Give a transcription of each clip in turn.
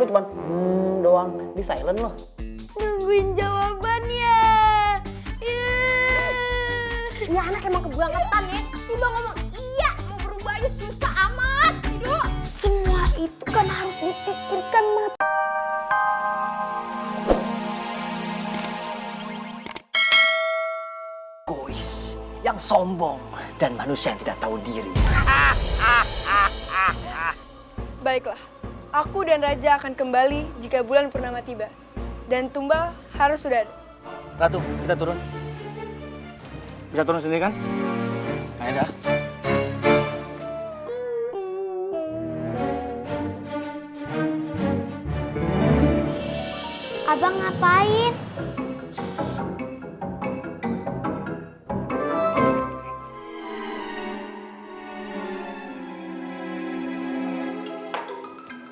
lu cuman doang, di silent lo. Nungguin jawabannya. Ini anak emang kebangetan ya. Tiba ngomong iya, mau berubah aja susah amat. Duh. Semua itu kan harus dipikirkan, Mat. Egois, yang sombong, dan manusia yang tidak tahu diri. Baiklah, aku dan Raja akan kembali jika bulan purnama tiba. Dan tumbal harus sudah ada. Ratu, kita turun. Bisa turun sendiri kan? Ayo dah. Abang ngapain?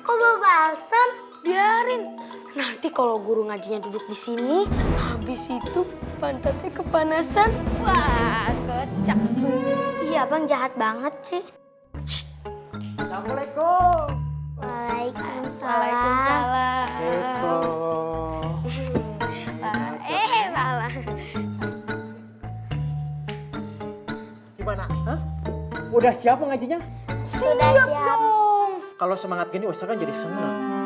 Kok bau balsam? Biarin. Nanti kalau guru ngajinya duduk di sini, habis itu pantatnya kepanasan. Wah, kocak. Iya, Bang jahat banget sih. Assalamualaikum. Waalaikumsalam. Salah. Salah. Gimana? Hah? Udah siap ngajinya? Sudah siap. Kalau semangat gini Ustaz kan jadi senang.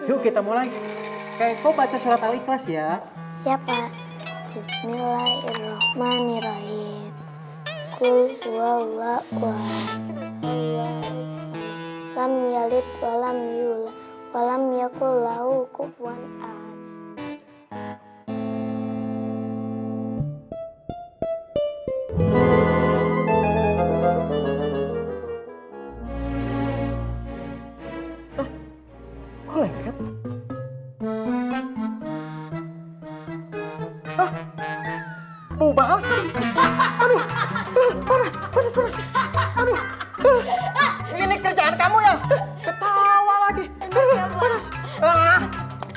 Yuk kita mulai. Kayak kau baca surat Al-Ikhlas ya. Siapa? Bismillahirrahmanirrahim. Qul huwallahu ahad. Lam yalid wa lam yulad wa lam yakul lahu kufuwan ahad. Kok lengket? Hah? Bau balsam. Aduh. Panas. Aduh. Ini kerjaan kamu ya? Ketawa lagi. Aduh, panas.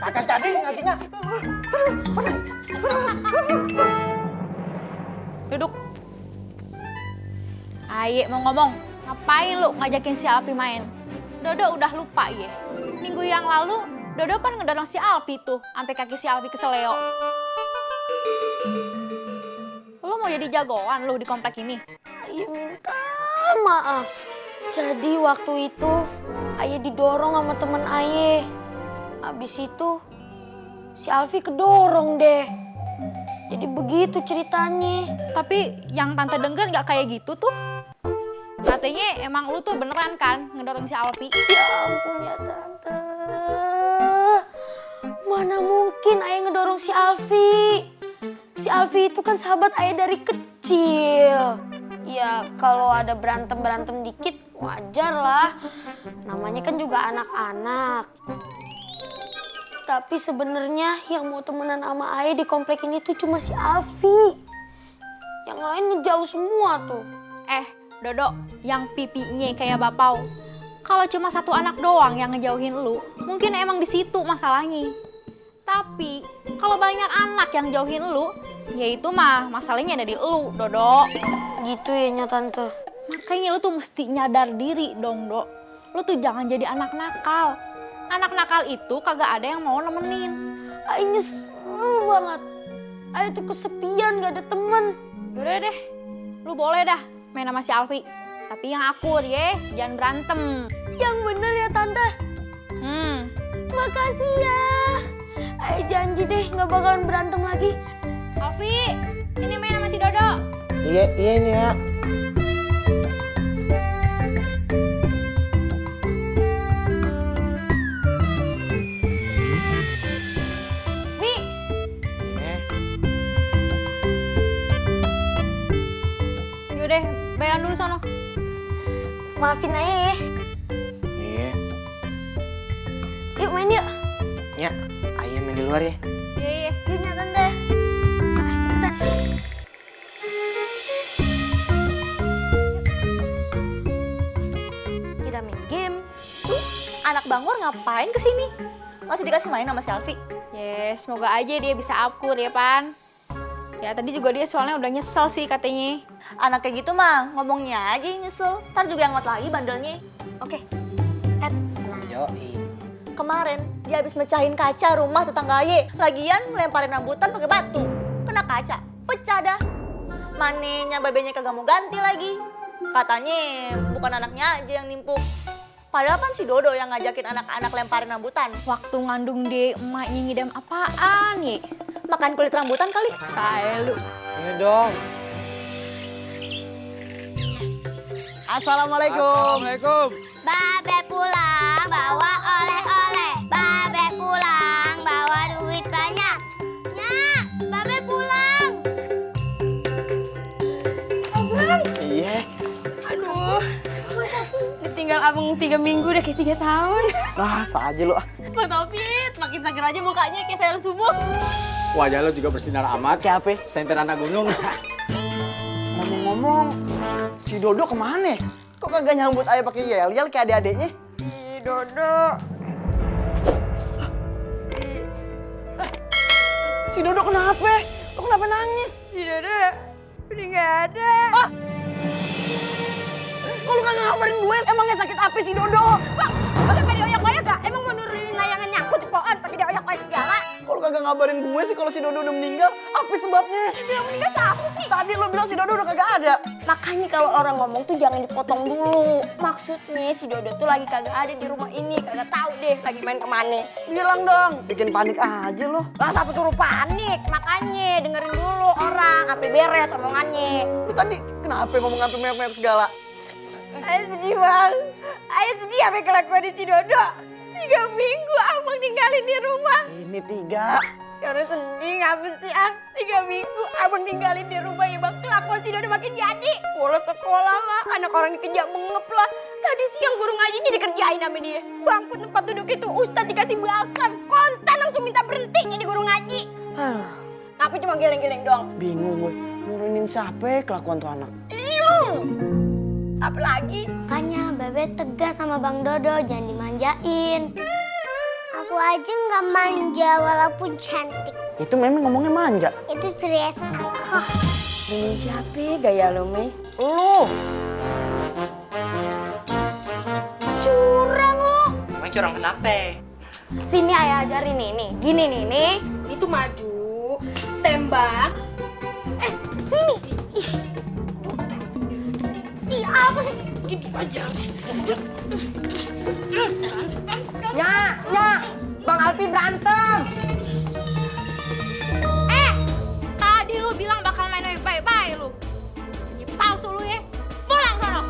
Kagak jadi ngajinya. Aduh, panas. Duduk. Aye mau ngomong, ngapain lu ngajakin si Alpi main? Dodo udah lupa ya. Minggu yang lalu Dodo kan ngedorong si Alpi tuh, sampai kaki si Alpi keseleo. Lu mau jadi jagoan lu di komplek ini? Ayah minta maaf. Jadi waktu itu Ayah didorong sama temen Ayah. Abis itu si Alfi kedorong deh. Jadi begitu ceritanya. Tapi yang tante denger nggak kayak gitu tuh. Katanya emang lu tuh beneran kan ngedorong si Alpi? Ya ampun ya tante. Mana mungkin Ayah ngedorong si Alfi. Si Alfi itu kan sahabat Ayah dari kecil. Ya kalau ada berantem-berantem dikit wajar lah. Namanya kan juga anak-anak. Tapi sebenarnya yang mau temenan sama Ayah di komplek ini tuh cuma si Alfi. Yang lain ngejauh semua tuh. Dodo, yang pipinya kayak bapau. Kalau cuma satu anak doang yang ngejauhin lu, mungkin emang di situ masalahnya. Tapi kalau banyak anak yang jauhin lu, ya itu mah masalahnya ada di lu, Dodo. Gitu ya nya tante. Makanya lu tuh mesti nyadar diri dong, Dok. Lu tuh jangan jadi anak nakal. Anak nakal itu kagak ada yang mau nemenin. Ayah nyesel banget. Ayah tuh kesepian gak ada temen. Yaudah deh, lu boleh dah main sama si Alfi. Tapi yang akur ya, jangan berantem. Yang bener ya tante. Makasih ya. Ayah janji deh gak bakalan berantem lagi. Alfi, sini main sama si Dodo. Iya ini ya. Nih, yaudah, bayan dulu sono. Maafin Ayah ya. Iya. Yuk main yuk. Ya, ayah main di luar ya. Iya. Yuk nya tante. Cepetan. Kita main game. Anak Bangor ngapain kesini? Masih dikasih main sama si Alfi? Yes, semoga aja dia bisa akur ya, Pan. Ya, tadi juga dia soalnya udah nyesel sih katanya. Anak kayak gitu mah ngomongnya aja yang nyesel. Ntar juga yang ngot lagi bandelnya. Oke. Yoi. Kemarin dia habis mecahin kaca rumah tetangga Ye. Lagian ngelemparin rambutan pakai batu. Kena kaca, pecah dah. Manenya babenya kagak mau ganti lagi. Katanya bukan anaknya aja yang nimpuk. Padahal kan si Dodo yang ngajakin anak-anak lemparin rambutan. Waktu ngandung deh emaknya ngidam apaan ye? Makan kulit rambutan kali. Saya lu. Iya dong. Assalamualaikum. Assalamualaikum. Babe pulang bawa oleh-oleh. Babe pulang bawa duit banyak. Nyak, Babe pulang. Iya. Aduh, ditinggal abang 3 minggu udah kayak 3 tahun. Masa aja lu ah. Bang Taufik, makin seger aja mukanya kayak sayur subuh. Wajah lo juga bersinar amat. Kayak apa? Senter anak gunung. Ngomong-ngomong, si Dodo kemana? Kok kagak nyambut ayah pakai yel-yel kayak adik-adiknya? Si Dodo. Si Dodo kenapa? Lo kenapa nangis? Si Dodo udah nggak ada. Kok lu kagak ngabarin gue? Emangnya sakit apa si Dodo? Sampai dioyak-oyak gak? Emang mau nurunin layangan nyangkut di pohon pakai dioyak-oyak segala? Kok lu kagak ngabarin gue sih kalau si Dodo udah meninggal? Apa sebabnya? Dia meninggal siapa sih? Tadi lo bilang si Dodo udah kagak ada. Makanya kalau orang ngomong tuh jangan dipotong dulu. Maksudnya si Dodo tuh lagi kagak ada di rumah ini, kagak tahu deh lagi main kemana. Bilang dong, bikin panik aja lo. Lah siapa suruh panik? Makanya dengerin dulu orang, sampai beres omongannya. Lu tadi kenapa ngomong sampai meok-meok segala? Ayo sedih bang, ayo sedih apa kelakuan di si Dodo. 3 minggu abang ninggalin di rumah. Ini 3. Karena sedih ngapa sih ah? 3 minggu abang ninggalin di rumah ya bang. Kelakuan si Dodo makin jadi. Bolos sekolah lah, anak orang dikejar mengep lah. Tadi siang guru ngajinya dikerjain sama dia. Bangku tempat duduk itu Ustadz dikasih balsam. Kontan langsung minta berhenti jadi guru ngaji. Ngapa cuma geleng-geleng doang? Bingung gue, nurunin siapa kelakuan tuh anak? Lu! Apa lagi? Makanya Babe tegas sama Bang Dodo, jangan dimanjain. Aku aja nggak manja walaupun cantik. Itu memang ngomongnya manja. Itu Tries aku. Ini siapa gaya lo, Mei? Lu! Curang lo! Emang curang kenapa? Sini ayah ajarin nih. Gini nih. Itu maju, tembak. Sini. Ih, apa sih? Gini aja sih. Ya, Bang Alpi berantem. Tadi lu bilang bakal main bye-bye lu. Ini palsu lu ya. Pulang sono.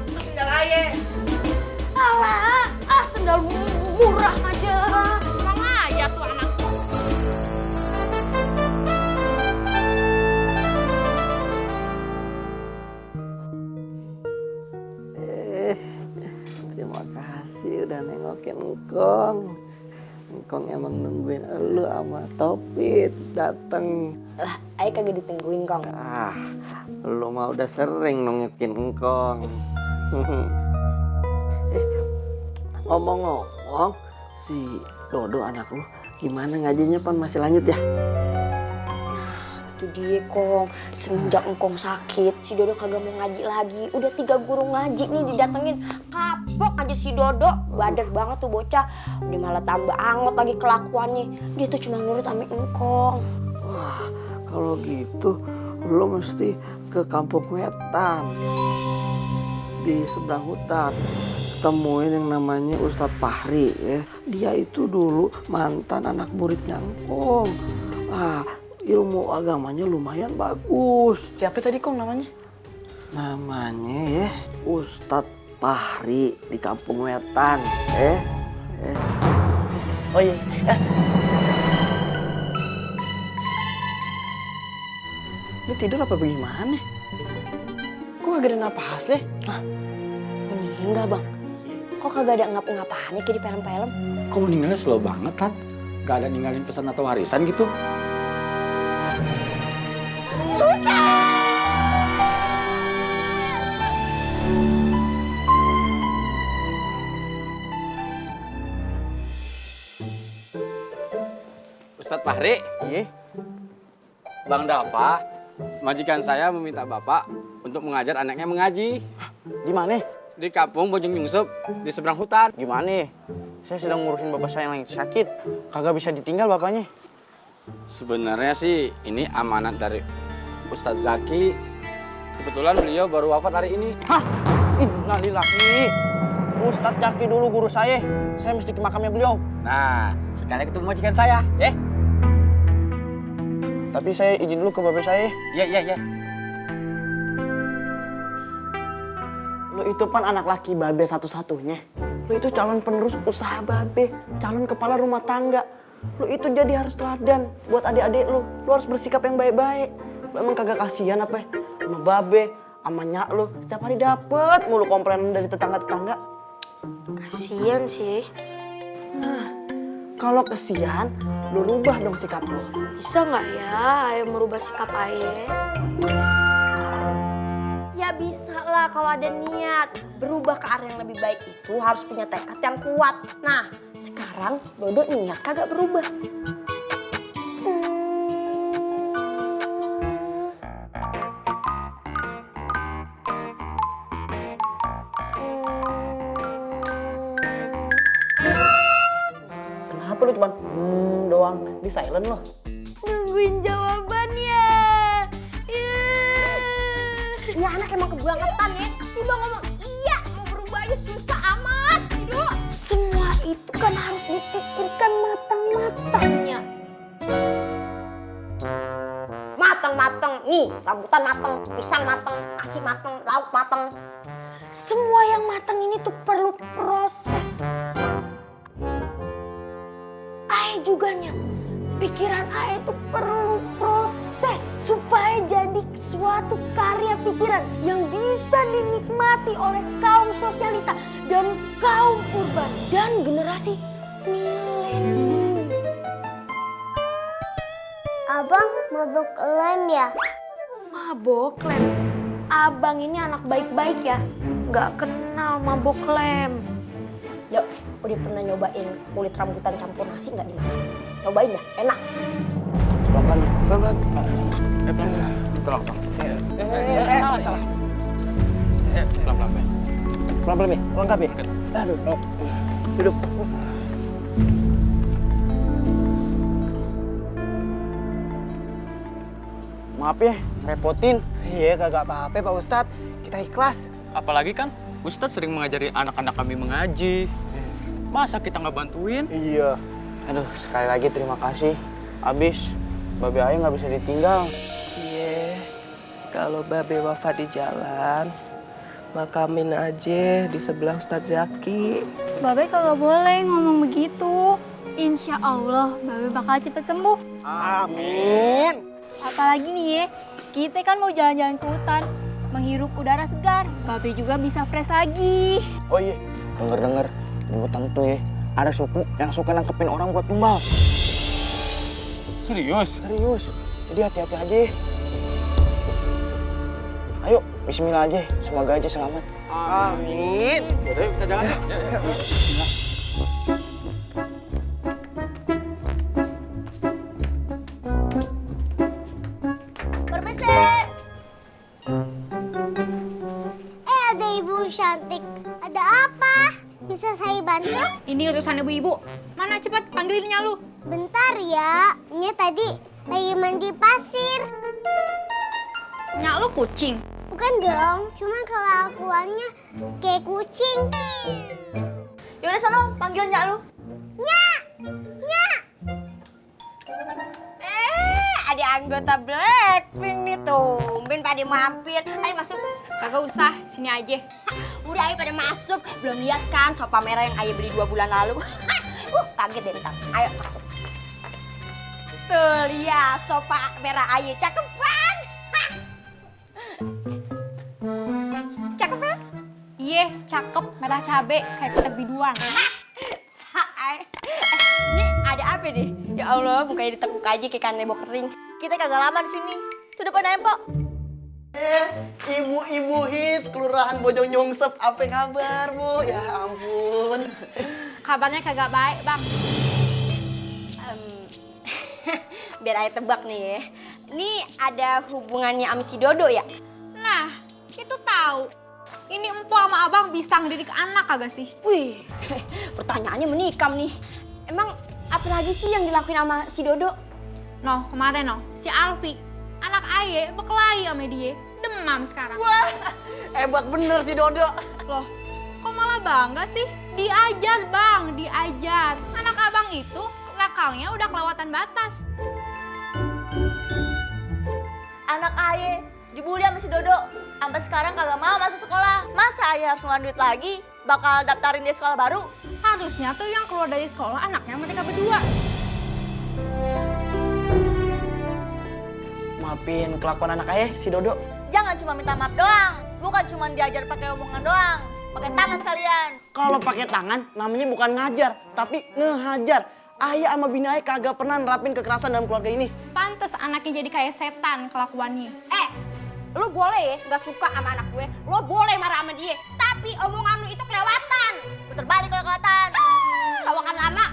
Itu sendal ayah. Alah, sendal murah aja. Emang aja tuh anak. Terima kasih udah nengokin Engkong. Engkong emang nungguin elu sama Topit dateng. Lah, ayah kagak ditungguin, Kong. Lu mah udah sering nengokin Engkong. Ngomong-ngomong, si Dodo anak lu gimana ngajinya Pan, masih lanjut ya? Itu dia, Kong. Semenjak Engkong sakit, si Dodo kagak mau ngaji lagi. Udah 3 guru ngaji nih didatengin. Kapok aja si Dodo. Badar banget tuh bocah. Udah malah tambah angot lagi kelakuannya. Dia tuh cuma nurut sama Engkong. Wah, kalau gitu lu mesti ke Kampung Wetan. Di seberang hutan. Temuin yang namanya Ustadz Fahri ya. Dia itu dulu mantan anak muridnya Engkong. Ilmu agamanya lumayan bagus. Siapa tadi Kong namanya? Namanya ya Ustadz Fahri di Kampung Wetan. Oh iya. Lu tidur apa bagaimana? Kok gak ada napas deh? Meninggal, Bang. Kok kagak ada ngapa-ngapaannya kayak di film-film? Kok meninggalnya slow banget, Tat? Gak ada ninggalin pesan atau warisan gitu? Ustadz Fahri? Iya. Bang Dapa, majikan saya meminta Bapak untuk mengajar anaknya mengaji. Di mana? Di kampung Bojong Nyungsep, di seberang hutan. Gimana? Saya sedang ngurusin bapak saya yang lagi sakit. Kagak bisa ditinggal bapaknya. Sebenarnya sih ini amanat dari Ustadz Zaki. Kebetulan beliau baru wafat hari ini. Hah? Innalillahi. Ustadz Zaki dulu guru saya. Saya mesti ke makamnya beliau. Nah, sekalian ketemu majikan saya, ya. Tapi saya izin dulu ke bapak saya. Iya. Lo itu pan anak laki babe satu-satunya. Lo itu calon penerus usaha babe, calon kepala rumah tangga. Lo itu jadi harus teladan buat adik-adik lo. Lo harus bersikap yang baik-baik. Lo emang kagak kasihan apa ya? Sama babe, sama nyak lo. Setiap hari dapet mulu komplain dari tetangga-tetangga. Kasian sih. Nah, kalau kasihan, lo rubah dong sikap lo. Bisa nggak ya Aye merubah sikap Aye? Ya bisa lah kalau ada niat. Berubah ke arah yang lebih baik itu harus punya tekad yang kuat. Nah, sekarang Dodo niat kagak berubah. Kenapa lo cuma doang di silent lo? Nungguin jawabannya. Ya anak emang kebangetan ya. Tiba ngomong iya mau berubah aja susah amat. Duh. Semua itu kan harus dipikirkan matang-matangnya. Matang-matang. Nih rambutan matang, pisang matang, nasi matang, lauk matang. Semua yang matang ini tuh perlu proses. Ae juga nyam. Pikiran Ae itu perlu proses supaya jadi suatu karya pikiran yang bisa dinikmati oleh kaum sosialita dan kaum urban dan generasi milenial. Abang mabuk lem ya? Mabok lem. Abang ini anak baik-baik ya. Nggak kenal mabok lem. Yuk, udah pernah nyobain kulit rambutan campur nasi nggak dimakan? Cobain dah, enak. Pelan-pelan. Pelan-pelan. Tolong. Salah. Pelan-pelan. Pelan-pelan nih, lengkap ya? Aduh. Duduk. Maaf ya, repotin. Iya, kagak apa-apa Pak Ustadz. Kita ikhlas. Apalagi kan Ustadz sering mengajari anak-anak kami mengaji. Masa kita nggak bantuin? Iya. Aduh, sekali lagi terima kasih. Abis, Babe Ayu nggak bisa ditinggal. Iya, kalau Babe wafat di jalan, makamin aja di sebelah Ustadz Zaki. Babe kagak boleh ngomong begitu. Insya Allah Babe bakal cepet sembuh. Amin. Apalagi nih ya, kita kan mau jalan-jalan ke hutan, menghirup udara segar. Babe juga bisa fresh lagi. Oh iya, denger-denger di hutan tuh ya, ada suku yang suka nangkepin orang buat tumbal. Serius? Serius. Jadi hati-hati aja. Ayo, bismillah aja. Semoga aja selamat. Amin. Yaudah, kita jalan ya. Bismillah. Permisi. Ada ibu cantik. Ada apa? Bisa saya bantu? Ini urusan ibu-ibu. Mana cepat panggilin Nyalu. Bentar ya. Ini tadi lagi mandi pasir. Nyalu kucing. Bukan dong, cuman kelakuannya kayak kucing. Yaudah sono, panggil Nyak lu. Nyak! Nyak! Ada anggota Blackpink nih tumben pada mampir. Ayo masuk. Kagak usah, sini aja. Udah ayo pada masuk. Belum lihat kan sopa merah yang Ayo beli 2 bulan lalu. Kaget deh ntar. Ayo masuk. Tuh lihat sopa merah Ayo cakep kan? Cakep kan? Iya, cakep, merah cabe, kayak kotak biduan. Ini ada apa nih? Ya Allah, mukanya ditekuk aja kayak ikan nebo kering. Kita kagak lama di sini. Tuh depan Empo. Ibu-ibu hits Kelurahan Bojong Nyungsep, apa kabar Bu? Ya ampun. Kabarnya kagak baik, Bang. Biar Ayo tebak nih ya. Ini ada hubungannya sama si Dodo ya? Nah, itu tahu. ini empo sama abang bisa ngedidik anak kagak sih? Wih, pertanyaannya menikam nih. Emang apa lagi sih yang dilakuin sama si Dodo? Noh, kemarin noh, si Alfi, anak aye berkelahi sama dia, demam sekarang. Wah, hebat bener si Dodo. Loh, kok malah bangga sih? Diajar bang, diajar. Anak abang itu nakalnya udah kelewatan batas. Anak Aye dibully sama si Dodo. Sampai sekarang kagak mau masuk sekolah. Masa Aye harus ngeluarin duit lagi? Bakal daftarin dia sekolah baru? Harusnya tuh yang keluar dari sekolah anaknya mereka berdua. Maafin kelakuan anak ayah si Dodo. Jangan cuma minta maaf doang. Bukan cuma diajar pakai omongan doang. Pakai tangan sekalian. Kalau pakai tangan namanya bukan ngajar, tapi ngehajar. Ayah sama bini ayah kagak pernah nerapin kekerasan dalam keluarga ini. Pantes anaknya jadi kayak setan kelakuannya. Lu boleh ya nggak suka sama anak gue, lu boleh marah sama dia, tapi omongan lu itu kelewatan. Puter balik kalau kelewatan. Lawakan lama.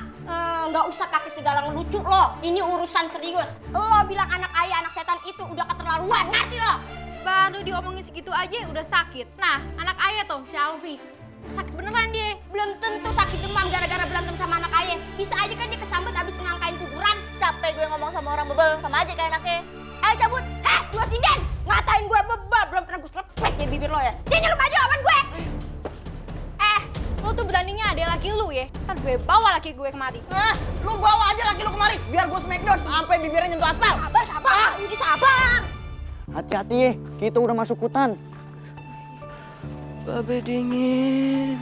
Nggak usah pakai segala ngelucu lo. Ini urusan serius. Lo bilang anak ayah anak setan itu udah keterlaluan, ngerti lo? Baru diomongin segitu aja udah sakit. Nah, anak ayah tuh si Alfi. Sakit beneran dia. Belum tentu sakit demam gara-gara berantem sama anak ayah. Bisa aja kan dia kesambet abis ngelangkain kuburan. Capek gue ngomong sama orang bebel. Sama aja kayak anaknya. Ayo cabut. Dua sinden. Ngatain gue bebel. Belum pernah gue selepet ya bibir lo ya. Sini lu maju lawan gue. Lo tuh beraninya ada laki lu ya. Ntar gue bawa laki gue kemari. Lu bawa aja laki lu kemari, biar gue smackdown sampai bibirnya nyentuh aspal. Sabar. Ini sabar. Hati-hati ya, kita udah masuk hutan. Babe dingin.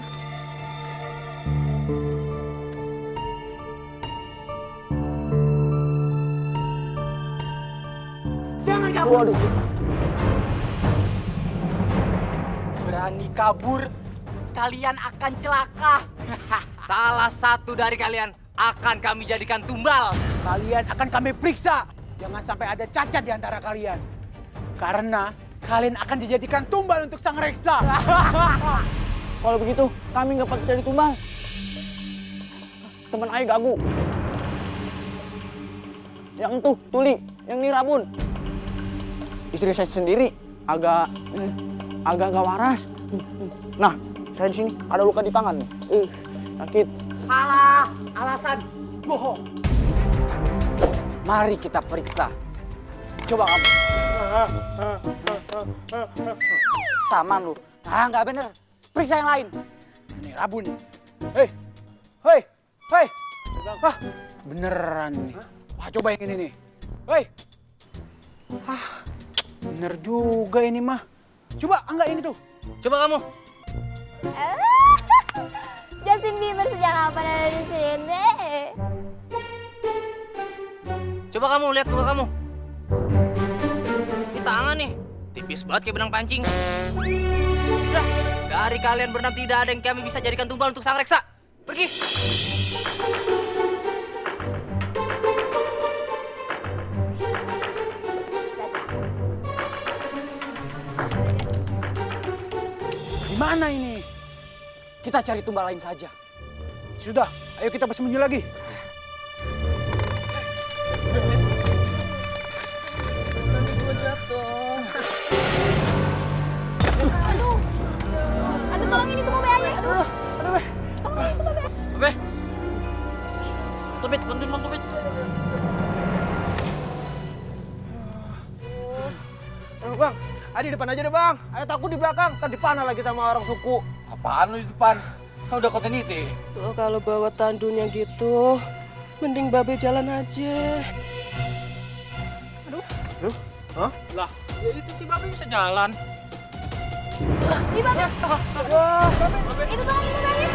Jangan kabur. Waduh. Berani kabur, kalian akan celaka. Salah satu dari kalian akan kami jadikan tumbal. Kalian akan kami periksa. Jangan sampai ada cacat di antara kalian. Karena kalian akan dijadikan tumbal untuk sang reksa. Kalau begitu, kami nggak patut jadi tumbal. Teman ayah gagu. Yang tuh, Tuli, yang ini Rabun. Istri saya sendiri agak nggak waras. Nah, saya di sini ada luka di tangan nih. Sakit. Alah, alasan bohong. Mari kita periksa. Coba kamu. Sama lu. Nggak bener. Periksa yang lain. Ini Rabun. Hei. Wah, beneran nih. Wah, coba yang ini nih. Hei. Bener juga ini mah. Coba, enggak yang itu. Coba kamu. Justin Bieber sejak kapan ada di sini? Coba kamu lihat luka kamu. Ini tangan nih. Tipis banget kayak benang pancing. Udah, dari kalian berenam tidak ada yang kami bisa jadikan tumbal untuk sang reksa. Pergi. Gimana ini? Kita cari tumbal lain saja. Sudah, ayo kita bersembunyi lagi. Aduh, tolongin itu mobil aja. Aduh, tolongin itu mobil. Babe. Tubit, bantuin Bang Tubit. Bang, Adi depan aja deh bang. Ayo takut di belakang, ntar dipanah lagi sama orang suku. Apaan lu di depan? Kan udah kontiniti. Tuh kalau bawa tandunnya gitu, mending Babe jalan aja. Hah? Lah, ya itu si Babe bisa jalan. Di Babe. Wah, Itu tolongin mobil aja.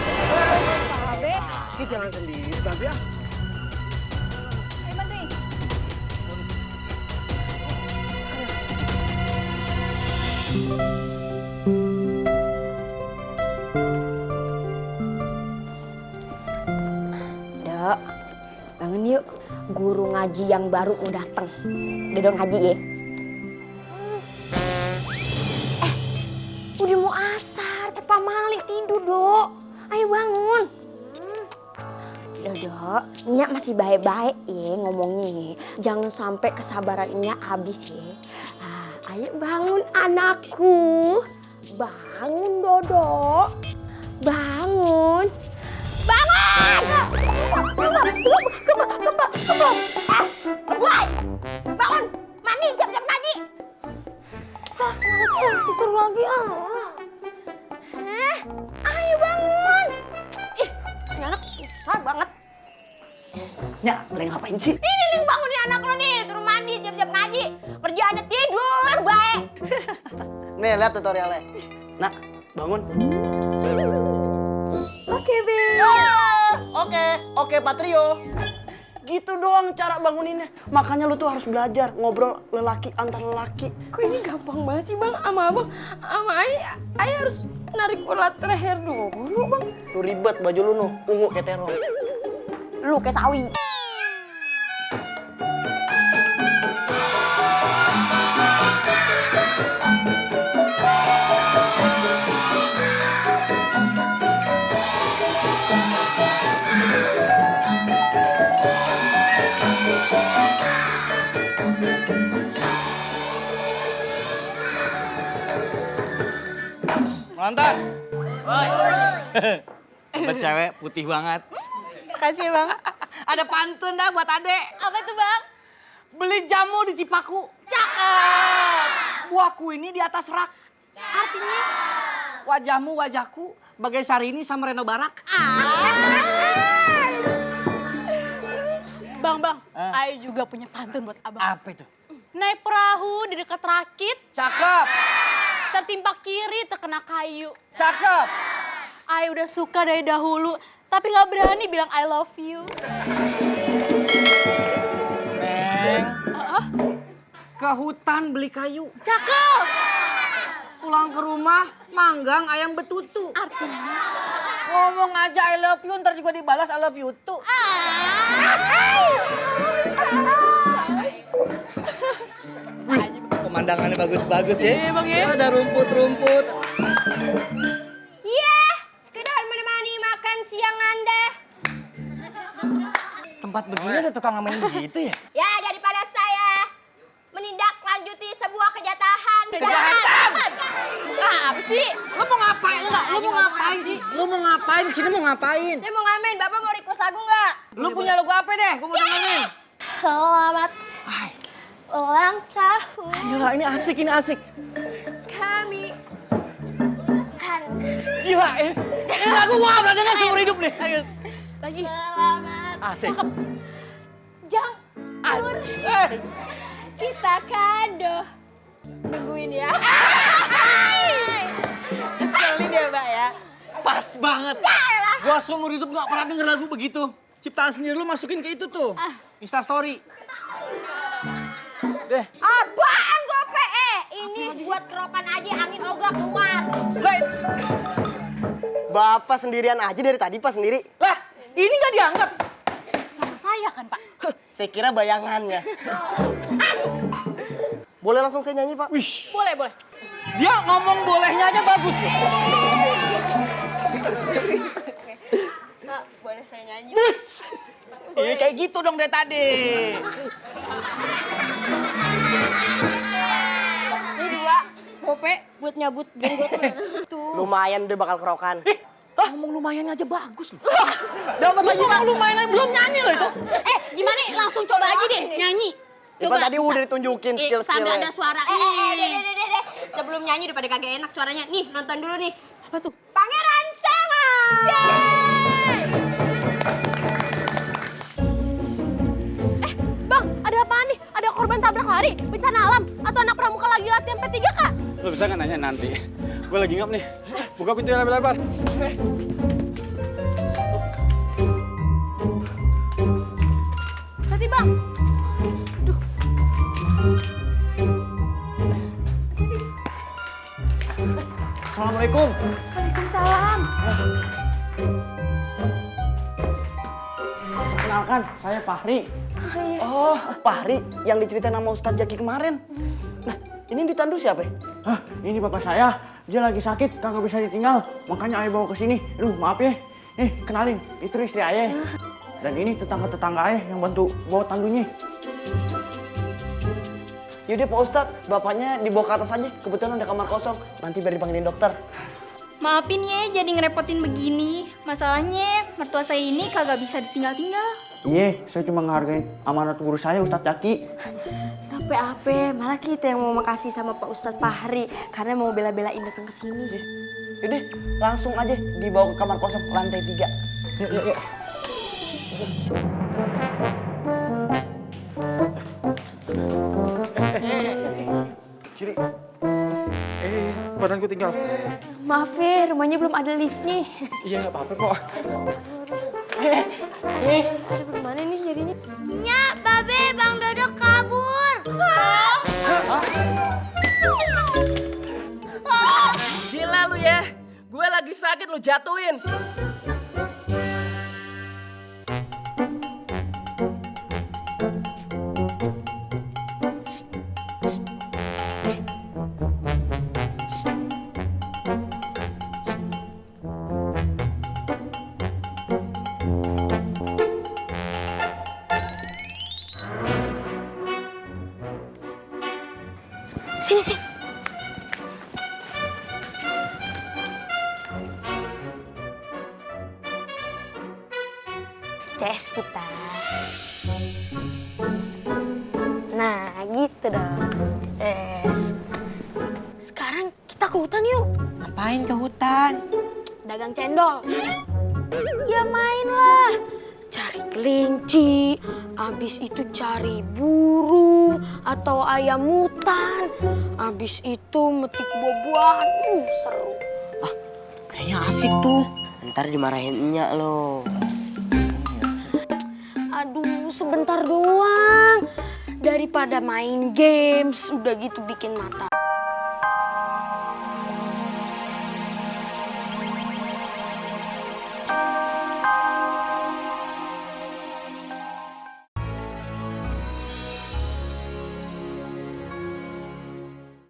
Babe. kita jalan sendiri, Babe ya. Ayo bantuin. Dok, bangun yuk. Guru ngaji yang baru mau datang. Dodong ngaji ya. Udah mau asar. Papa Mali tidur, Dok. Ayo bangun. Dodok, Nyak masih baik-baik ya ngomongnya ya. Jangan sampai kesabaran Nyak habis ya. Ayo bangun anakku. Bang. Bangun, Dodo. Bangun. Bangun! Boy! Bangun! Mandi, siap-siap ngaji. Tidur lagi ayo bangun. Ih, ini anak susah banget. Ya, lagi ngapain sih? Ini nih bangunin anak lo nih, suruh mandi, siap-siap ngaji. Kerjaannya tidur, baik. Nih, lihat tutorialnya. Nak, bangun. Oke, Beb. Oke, Patrio. Gitu doang cara banguninnya. Makanya lu tuh harus belajar ngobrol lelaki antar lelaki. Kok ini gampang banget sih, Bang? Sama Abang, sama Ayah harus narik ulat leher dulu, Bang. Lu ribet baju lu nu, ungu kayak terong. Lu kayak sawi. Nonton. Buat cewek putih banget. Makasih Bang. Ada pantun dah buat adek. Apa itu Bang? Beli jamu di Cipaku. Cakep. Buahku ini di atas rak. Artinya? Wajahmu wajahku bagai Sarini sama Reno Barak. Bang, Ayo juga punya pantun buat abang. Apa itu? Naik perahu di dekat rakit, Cakep. tertimpa kiri terkena kayu. Cakep. Ayo udah suka dari dahulu, tapi nggak berani bilang I love you. Neng. Ke hutan beli kayu. Cakep. Pulang ke rumah, manggang ayam betutu. Artinya? Ngomong aja I love you, ntar juga dibalas I love you too. Pemandangannya bagus-bagus ya. Iya Bang ya. Ada rumput-rumput. Iya, sekedar menemani makan siang Anda. Tempat begini ada tukang ngamen begitu ya? Ya, daripada saya menindaklanjuti sebuah kejahatan. Kejahatan! Apa sih? Lu mau ngapain enggak? Lu mau ngapain sih? Lu mau ngapain? Sini mau ngapain? Saya mau ngamen, Bapak mau request lagu nggak? Lu punya lagu apa deh? Gua mau dengerin. Selamat ulang tahun. Gila, ini asik. Kami kan. Gila, ini lagu gua pernah denger seumur hidup nih. Lagi. Selamat. Asik. Jangkur. Kita kado. Nungguin ya. Keselin ya, Mbak ya. Pas banget. Gua seumur hidup gak pernah denger lagu begitu. Ciptaan sendiri lu masukin ke itu tuh. Insta story. Deh. Apaan gue PE? Ini buat kerokan aja angin ogah keluar. Bapak sendirian aja dari tadi Pak sendiri. Lah, ini gak dianggap. Sama saya kan Pak? Saya kira bayangannya. Boleh langsung saya nyanyi Pak? Wih. Boleh. Dia ngomong bolehnya aja bagus loh. Kak, boleh saya nyanyi? Bus. Iya kayak gitu dong dari tadi. Ini 2 gope buat nyabut jenggot. Lumayan udah bakal kerokan. Ngomong lumayan aja bagus loh. Dapat lagi Pak. Lumayan aja belum nyanyi loh itu. Gimana? Langsung coba aja deh nyanyi. Ya, Pak, tadi udah ditunjukin skill-skillnya. Sambil ada suara. Deh. Sebelum nyanyi daripada kagak enak suaranya. Nih, nonton dulu nih. Apa tuh? Pangeran Sanga. Bang, ada apaan nih? Ada korban tabrak lari, bencana alam, atau anak pramuka lagi latihan P3 Kak? Lo bisa nggak nanya nanti? Gue lagi ngap nih. Buka pintu yang lebar-lebar. Hati Bang. Aduh. Assalamualaikum. Waalaikumsalam. Kenalkan, saya Fahri. Oh, Fahri yang diceritain sama Ustadz Jaki kemarin. Nah, ini ditandu siapa ya? Hah, ini bapak saya. Dia lagi sakit, kagak bisa ditinggal. Makanya ayah bawa ke sini. Aduh, maaf ya. Nih, kenalin. Itu istri ayah. Dan ini tetangga-tetangga ayah yang bantu bawa tandunya. Yaudah Pak Ustadz, bapaknya dibawa ke atas aja. Kebetulan ada kamar kosong. Nanti biar dipanggilin dokter. Maafin ya jadi ngerepotin begini. Masalahnya mertua saya ini kagak bisa ditinggal-tinggal. Iya, saya cuma ngehargain amanat guru saya Ustadz Zaki. Apa-apa, malah kita yang mau makasih sama Pak Ustadz Fahri karena mau bela-belain datang ke sini. Yaudah, langsung aja dibawa ke kamar kosong lantai 3. Yuk. Kiri. Badanku tinggal. Maaf ya, rumahnya belum ada liftnya. Iya, nggak apa-apa kok. Aduh, gimana nih jadinya? Nyak, Babe, Bang Dodo kabur. Gila lu ya. Gue lagi sakit lu jatuhin. Sini. CS kita. Nah, gitu dong. CS. Sekarang kita ke hutan yuk. Ngapain ke hutan? Dagang cendol. Ya mainlah. Cari kelinci, abis itu cari burung atau ayam hutan, abis itu metik buah-buahan. Seru. Kayaknya asik tuh. Ntar dimarahin enyak lo. Aduh, sebentar doang. Daripada main games, udah gitu bikin mata